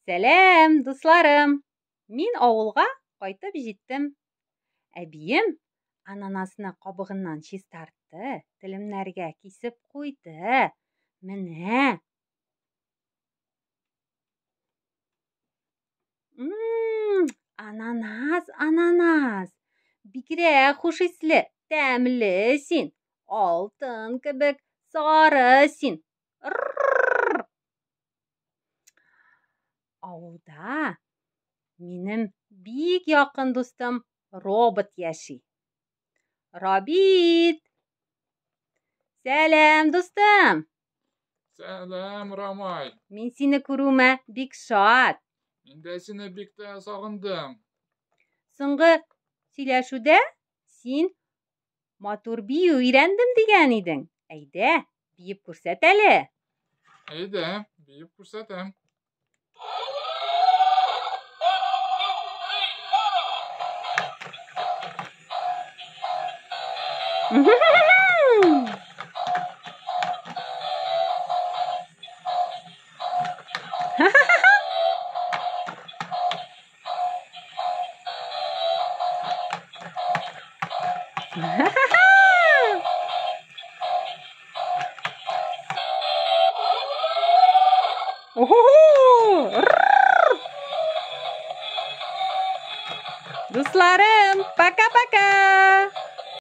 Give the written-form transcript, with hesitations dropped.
Сәлам, дусларым! Мин авылга кайтып җиттем. Әбием ананасны кабыгыннан чистартты, телемнәргә кисеп куйды. Менә. Ммм, ананас, ананас. Бигрәк хуш исле, тәмле син. Алтын кебек сары син. Рррр. Авылда минем бик якын дустым робот яши. Рабит! Сәлам, дустым! Сәлам, Рамай! Мин сине күрүемә бик шат. Мин дә сине бик тә сагындым. Соңгы сөйләшүдә син матур бию өйрәндем дигән идең. Әйдә, биеп күрсәт әле. Әйдә, биеп күрсәтәм. Дусларым, пока-пока!